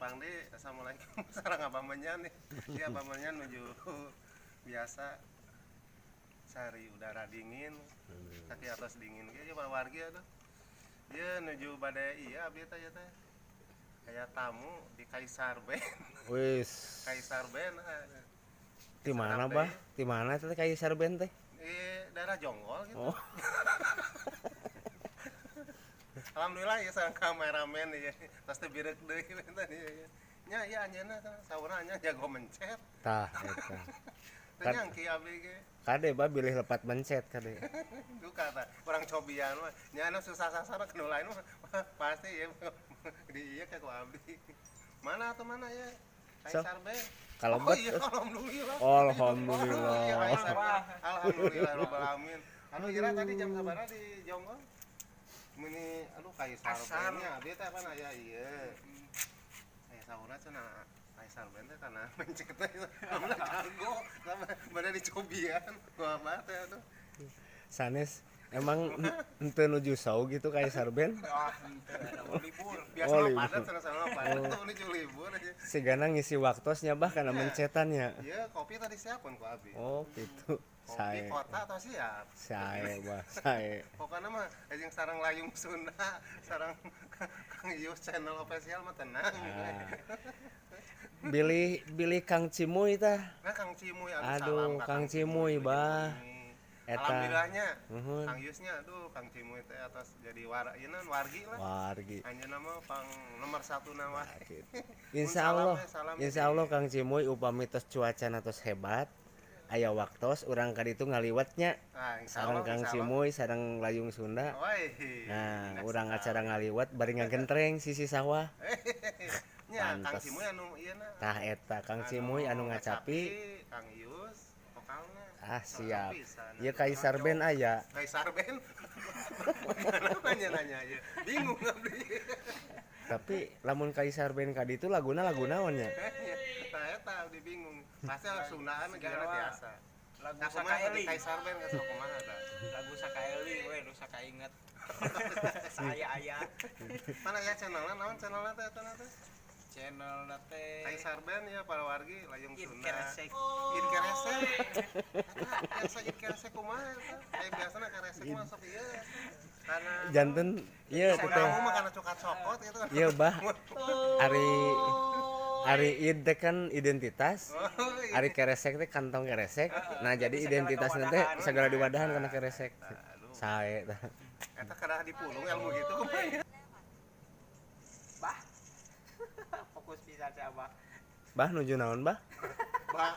Tepang deui, assalamualaikum sareng Abah Menyan nih. Ieu Abah Menyan nuju biasa cari udara dingin, kaki atas dingin ge ieu wargi aduh. Ieu nuju bade ieu abdi teh ieu teh. Kayak tamu di Kaisar Band. Wis. Kaisar Band. Ah. Di mana, Bah? Di mana teh Kaisar Band teh? Di daerah Jonggol gitu. Oh. Alhamdulillah ya sareng kameramen ya. Tos teh bireuk deui benten ieu. Nya ieu anjeunna saurna nya jago mencet. Tah eta. Teu nyangki abdi ge. Kade, Bah, bilih lepat mencet kade. Duka tah, urang cobian mah. Nya anu susah sasar nu lain mah pasti ya di ieu ke ku abdi. Mana atau mana ya? So, Kaisar Band. Kalebet. Oh iya, alhamdulillah. Alhamdulillah. Oh, iya, Kaisar Band. Alhamdulillah rabbil alamin. Anu kira tadi jam sabaraha di Jonggol? Meni aduh Kaisar Asar. Band-nya abdi teh apa aya ieu. Aya saurna cenah Kaisar Band teh kana mencet teh. Alhamdulillah jago. Sama bade dicobian. Gua apa teh aduh. Sanes emang henteu nuju show gitu Kaisar Band? Ah, henteu ada libur. Biasa Oh, mah libur. Padat cenah sama padat tuh nuju libur aja. Sigana ngisi waktosnya, Bah, kana mencetannya. Iya, kopi tadi siapun ku abdi. Oh, gitu. Kopi Sae. kota atau siap. Sae, Bah, sae. Pokoknya mah jeung sareng Layung Sunda, sareng Kang Yus channel official mah tenang. Ah. Bilih bilih Kang Cimuy tah. Nah, Kang Cimuy aduh, Aduh, salam ka Kang Cimuy, Bah. Eta. Alhamdulillahnya Nuhun. Kang Yusnya aduh Kang Cimuy teh atas jadi war ieu naon wargi lah. Wargi. Anjeunna mah pang nomor satu na Gitu. Insya Allah, Salam, salam. Insya Allah Kang Cimuy upami tos cuaca tos hebat, aya waktos urang ka ditu ngaliwatnya Nah, insya sareng Allah, Kang insya Allah. Cimuy, sareng Layung Sunda. Woi. Nah, urang acara ngaliwat bari ngagentreng sisi sawah. Nya Kang Pantes. Cimuy anu ieu na. Tah eta Kang Cimuy anu ngacapi. Kang Yus vokalna. Ah, siap. Pisan. Ieu Kaisar Band aya. Kaisar Band. Kenapa nanya-nanya ya? Bingung abdi. Tapi lamun Kaisar Band ka ditu laguna lagu naon nya? Tah eta abdi bingung. Pasti Sundaan Segala gimana biasa. Lagu Nah, kumaha tadi Sakaeli. Kaisar Band geus kumaha tah? Lagu Sakaeli we nu sakainget. Saya aya. Mana ya channelna naon channelna teh eta teh? Channel teh Kaisar Band ya para wargi Layung Sunda. Inkeresek. In keresek. Eta biasa in keresek kumaha eta? Kayak biasana keresek mah sok ieu. Karena Janten ieu teh teh. kamu mah karena coklat cokot gitu. Ieu, Bah. Ari ari id teh kan identitas. Oh, iya. Ari keresek teh kantong keresek. Nah, jadi Segala identitas teh kewadahan. segala diwadahan kana keresek. Aduh. Sae tah. Eta kedah dipulung ilmu gitu kumaha. Bah. Fokus pisan si Abah. Bah, nuju naon, Bah? Bah.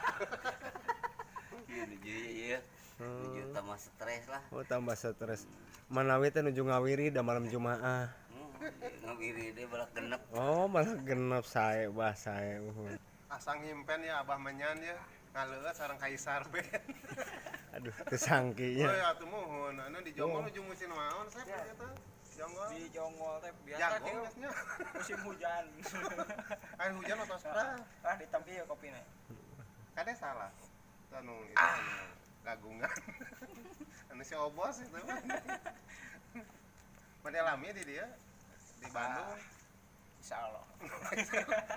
Iya nuju iya. Nuju tambah stres lah. Oh, tambah stres. Manawi teh nuju ngawiri da malam Jumaah. Ngawiri deh balak genep. Oh, malah genep. Sae, Bah, sae. Uhun. Asa ngimpen ya Abah Menyan ya. Ngaleueut sareng Kaisar Band. Aduh, teu sangki Oh nya. ya atuh muhun. Anu di Jonggol nuju musim naon sep eta? Jonggol. Di Jonggol teh biasa Jago kieu geusnya. Musim hujan. Air hujan atos pra. Ah, ditampi ya kopina. Kade salah. Itu anu itu anu gagungan. Anu si Obos itu mah. Bade lami di dia di Bandung. Insya Allah.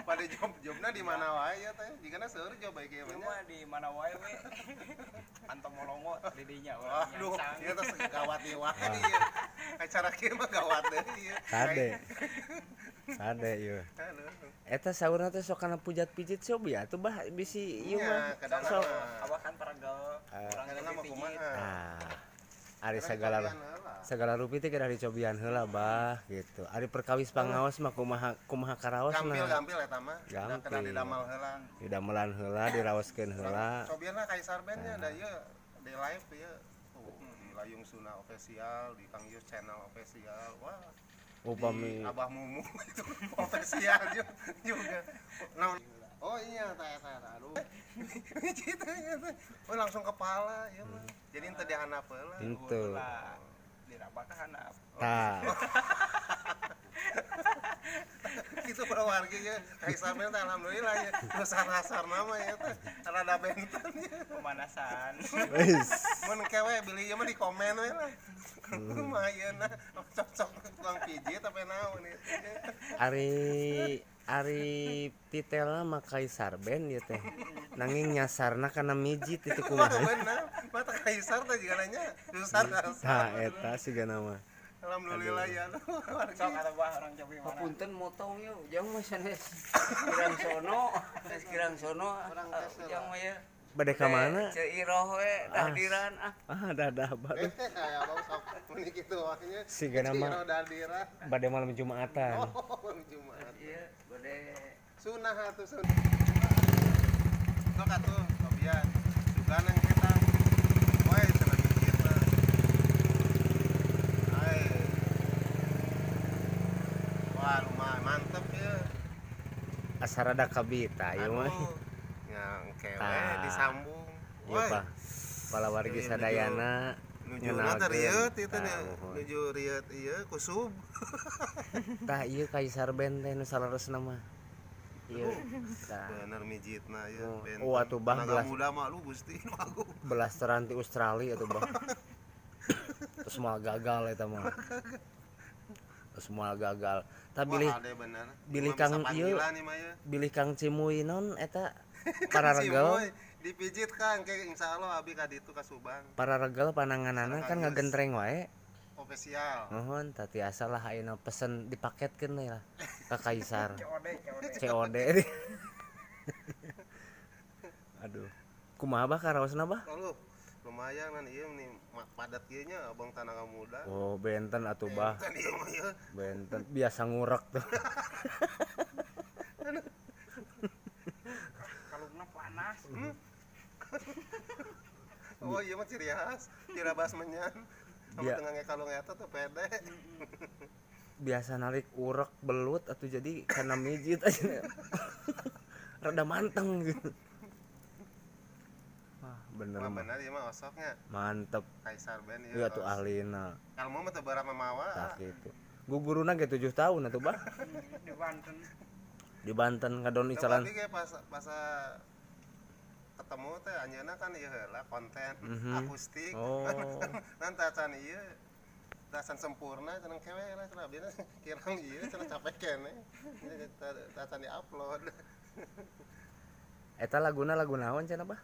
Pada job jobna di mana wae ya teh? Jigana seueur job bae kieu Ieu mah nya. mah di mana wae we. Anto molongo di dinya urang Aduh, nyangsang. ieu teh gawat deui wae ieu. Acara kieu mah gawat deui ieu. Kade. Kade ieu. Aduh. Eta saurna teh sok kana pujat pijit sok ya atuh, Bah, bisi ieu Nya, mah. kadang Sok. mah. Abah kan paragel. Urang Kadang mah lebih pijit. kumaha. Ah. Ari Kadang segala dicobian heula. Segala rupi teh kedah dicobian heula, Bah, gitu. Ari perkawis pangaos mah kumaha kumaha karaosna. Gampil gampil eta mah. Da kedah Gampil. didamal heula. Didamelan heula, diraoskeun heula. Cobian lah Kaisar Band-nya da ieu di live ieu. Tuh, di Layung Sunda official, di Kang Yus channel official. Wah, di Upami Abah Mumu itu official juga. Nah, oh iya, eta eta eta. Aduh. Gitu ya teh. Oh, langsung kepala ieu mah. Jadi henteu dihandap heula. Henteu. Lah, diraba ka handap. Tah. Gitu para warga ya. Kaisar Band teh alhamdulillah ya. Terus hasar nama ya teh. Rada benten ya. Pemanasan. Wis. Mun kewe beli ieu mah di komen we lah. Kumaha ieu na cocok tukang pijit apa naon ieu. Ari Ari titelna mah Kaisar Band ieu teh. Nanging nyasarna kana mijit itu kumaha. Bener, mata Kaisar teh juga nanya susah. Tah eta sigana mah. Alhamdulillah ya aduh. Sok atuh bah orang cobi mana. Punten motong yuk, ujang mah sanes kirang sono, sanes kirang sono. Orang tes Ujang mah ya. Bade ka mana? Ceu Iroh we dahdiran ah. Ah dadah baru. Kayak abang sok meni kitu waknya. Sigana mah Dahdiran. bade malam Jumatan. Oh, malam Jumat. Iya, bade Sunah atuh sunah. Sok atuh cobian. Sugan yang kita. Woi, cenah mikir mah. Ai. Wah, lumayan mantep ya. Asa rada kabita ieu mah. Aduh. Yang kewe Tah. disambung. Ieu Pak. Palawargi Iya, sadayana nuju na rieuh itu Tah, muhun. nuju rieuh ieu kusub. Tah ieu Kaisar Band teh nu saleresna mah. Ieu. Tah. Bener mijitna ieu. Oh, benten. oh, atuh bah, Tenaga belas. muda mah lu Gusti nu agung. Blasteran ti Australia atuh bah. Terus moal gagal eta mah. Terus moal gagal. Tah bilih Wah, ade bener. bilih Mah bisa Kang ieu. panggilan ieu mah ieu. Bilih Kang Cimuy non eta pararegel Cimuy, dipijit Kang, ke insyaallah abi ka ditu ka Subang. Pararegel pananganana kan ngagentreng wae. Official. Nuhun, tah tiasa lah ayeuna pesen dipaketkeun we lah ka Kaisar. COD COD. COD. Aduh. Kumaha bah karaosna bah? Lalu lumayan kan ieu nih padat ieu nya abang tanaga muda. Oh, benten atuh bah. Kan ieu mah ieu. Benten biasa ngurek tuh. Kalungna panas. Oh iya mah ciri khas, tirabas menyan. Sama Dia- tengah kalung eta tuh pede. Biasa narik urek belut atau jadi karena mijit aja. Rada manteng gitu. Wah, bener Mah mah. bener ieu mah osoknya Mantep. Kaisar Band ieu. Iya tuh ahlina. Ilmu mah teu barang mamawa. Tah gitu. Guguruna ge 7 tahun atuh bah. Di Banten. Di Banten ngadon icalan. Tapi ge pas pas ketemu teh anjeunna kan ieu heula konten akustik. Oh. Nan tacan ieu tacan sempurna cenah kewe lah cenah abdina kirang ieu cenah capek keneh. Tacan di-upload. Eta laguna lagu naon cenah bah?